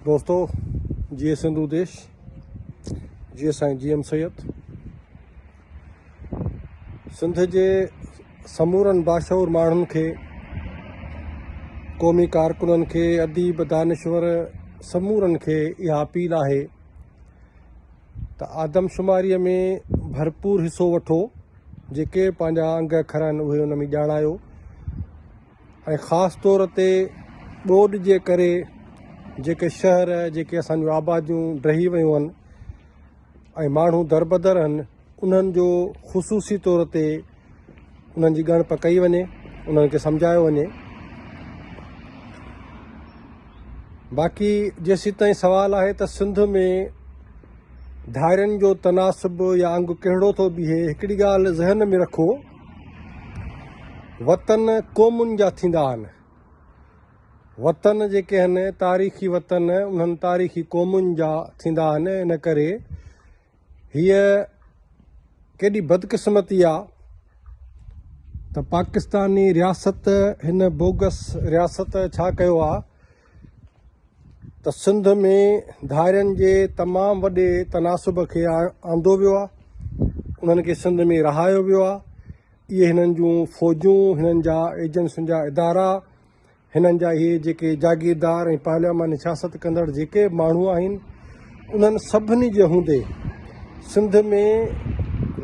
دوستو جيئي سنڌو ديش جيئي سائين جي ايم سيد سنڌ جي سمورن باشعور ماڻهن کي قومي ڪارڪنن کي اديب دانشور سمورن کي اها اپيل آهي ته آدمشماري ۾ ڀرپور حصو وٺو جيڪي پنهنجا انگ اکر آهن اهي ان ۾ ڄاڻايو ۽ خاص طور تي ٻوڏ جي ڪري جيڪي شهر جيڪي اسان جون آباديون ڊهي ويون آهن ۽ ماڻهو دربدر آهن انهن جو خصوصي طور تي انهن جي ڳڻپ ڪئي وڃي انهن کي سمجهايو وڃي باقي جيسين تائين سوال آهي ته سنڌ ۾ ڌارين جو تناسب يا انگ ڪهڙو ٿو بيهي هڪڙي ڳالهه ذهن ۾ رکو وطن قومن جا ٿيندا آهن. وطن جيڪي آهن تاريخي وطن انهن تاريخي قومن جا ٿيندا آهن ان ڪري هيء ڪيڏي بدقسمتي آ ته پاڪستاني رياست هن بوگس رياست ڇا ڪيو آ ته سنڌ ۾ ڌارين جي تمام وڏي تناسب کي آندو ويو آهي، انهن کي سنڌ ۾ رهايو ويو آهي، اهي هنن جون فوجون، هنن جا ايجنسين جا ادارا، هنن جا اهي جيڪي جاگيردار ۽ پارلياماني سياست ڪندڙ جيڪي به ماڻهو آهن، انهن سڀني جي هوندي سنڌ ۾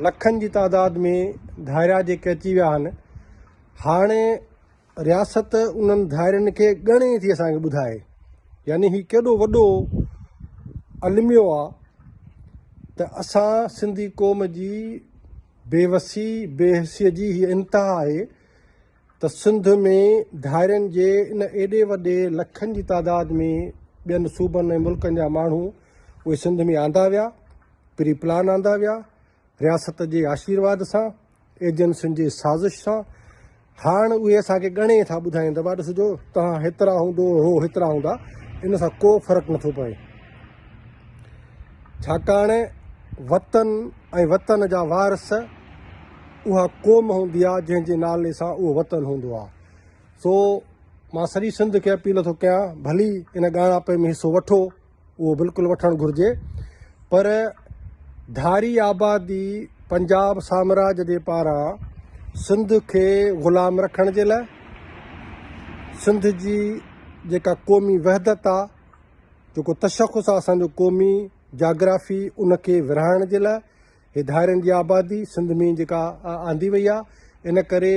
لکن جي تعداد ۾ ڌاريا جيڪي اچي ويا آهن، هاڻي رياست انهن ڌارين کي ڳڻي ٿي اسان کي ٻڌائي يعني هي ڪيڏو وڏو الميو آ ته اسان سنڌي قوم جي بيوسي بي حسي جي هي انتها آهي ته سنڌ ۾ ڌارين جي ان ايڏي وڏي لکن جي تعداد ۾ ٻين صوبن ۽ ملڪن جا ماڻهو اهي سنڌ ۾ آندا ويا پري پلان آندا ويا رياست جي آشيرواد سان، ايجنسين جي سازش سان، هاڻ اهي اسان کي ڳڻي ٿا ٻڌائين ته ڀا ڏسجو توهان هيترا هوندو هو هيترا هوندا، ان سان ڪو فرق نٿو پوي. ڇاڪاڻ وطن ۽ وطن جا وارث اها قوم هوندي آهي جنهن جي نالي سان اهو وطن هوندو آهي. سو مان سڄي سنڌ کي اپيل ٿو ڪيان ڀلي ان ڳاڻاپي ۾ حصو وٺو. اهو بلڪل وٺڻ گهرجي پر ڌاري آبادي پنجاب سامراج جي پاران سنڌ کي غلام رکڻ جي لاء سنڌ جي جيڪا قومي وحدت آ جيڪو تشخص آ اسان جو قومي جاگرافي ان کي ورهائڻ جي لاء هي ڌارين جي آبادي سنڌ ۾ جيڪا آندي وئي آ ان ڪري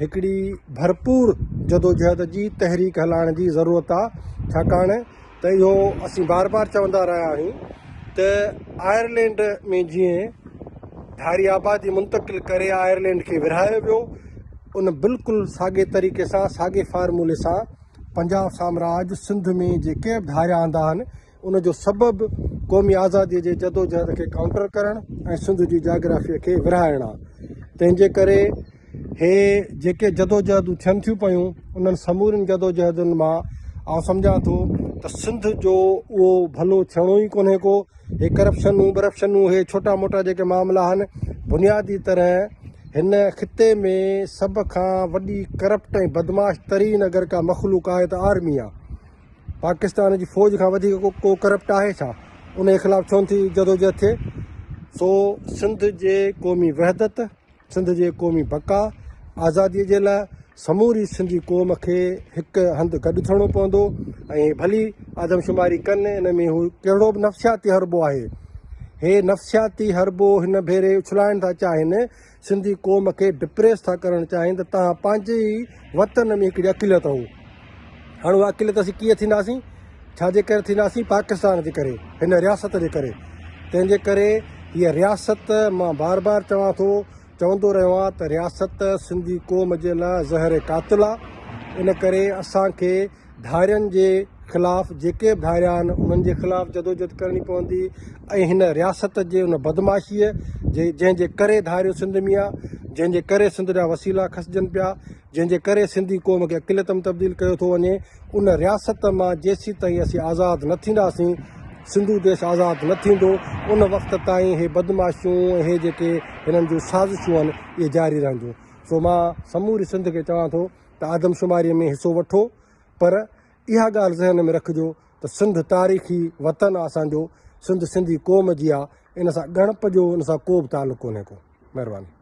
هڪڙي ڀرپور جدوجهد جي تحريڪ هلائڻ جي ضرورت آ ڇاڪاڻ ته اهو اسين بار بار چوندا رهيا آهيون ته آئرلينڊ ۾ جيئن ڌاري آبادي منتقل ڪري آئرلينڊ کي ورهايو ويو ان بلڪل ساڳي طريقي سان ساڳي فارمولي سان پنجاب سامراج سنڌ ۾ جيڪي به ڌاريا آندا آهن ان جو سبب قومي آزاديء جي جدوجهد کي ڪائونٽر ڪرڻ ۽ سنڌ جي جاگرافيء کي ورهائڻ آ. تنهن جي ڪري هي جيڪي جدوجهدون ٿين ٿيون پيون، انهن سمورين جدوجهدن مان آئون سمجهان ٿو ته سنڌ جو اهو ڀلو ٿيڻو ئي ڪونهي ڪو. هي ڪرپشنون برپشنون هي ڇوٽا موٽا جيڪي معاملا آهن، بنيادي طرح هن خطي ۾ سڀ کان وڏي ڪرپٽ ۽ بدمعاش ترين اگر ڪا مخلوق آهي ته آرمي آ. پاڪستان جي فوج کان وڌيڪ ڪو ڪرپٽ آهي ڇا؟ ان جي خلاف ڇو نٿي جدوجهد ٿئي؟ سو سنڌ جي قومي وحدت، سنڌ جي قومي بقا، آزادي جي لاء سموري سنڌي قوم کي هڪ هنڌ گڏ ٿيڻو پوندو ۽ ڀلي آدمشماري ڪن ان ۾ هو ڪهڙو به نفسياتي حربو آهي هي نفسياتي حربو هن ڀيري اڇلائڻ ٿا چاهين سنڌي قوم کي ڊپريس ٿا ڪرڻ چاهين ته توهان پنهنجي ئي وطن ۾ هڪڙي اقليت هو. هاڻ اها اقليت اسين ڪيئن ٿينداسين؟ ڇا جي ڪري ٿينداسين؟ پاڪستان جي ڪري، هن رياست جي ڪري. تنهن جي ڪري هيء رياست مان بار بار چوان ٿو، چوندو رهيو آهيان ته رياست سنڌي قوم جي لاء زهر قاتل آ. ان ڪري اسان کي ڌارين جي خلاف جيڪي به ڌاريا آهن انهن جي خلاف جدوجھد ڪرڻي پوندي ۽ هن رياست جي ان بدمعاشيء جي جنهن جي ڪري ڌاريو سنڌ ۾ آ جنهن جي ڪري سنڌ جا وسيلا کسجن پيا جنهن جي ڪري سنڌي قوم کي اقليت ۾ تبديل ڪيو ٿو وڃي ان رياست مان جيسيتائين اسين آزاد نه ٿينداسين سنڌو ديش آزاد نه ٿيندو ان وقت تائين هي بدمعاشيون ۽ هي جيڪي هنن جون سازشون آهن اهي جاري رهنديون سو مان سموري سنڌ کي چوان ٿو ته آدمشماريء ۾ حصو وٺو پر اها ڳالهه ذهن ۾ رکجو ته سنڌ تاريخي وطن آ اسان جو، سنڌ سنڌي قوم جي آ، ان سان ڳڻپ جو ان سان ڪو به تعلق ڪونهي ڪو. مهرباني.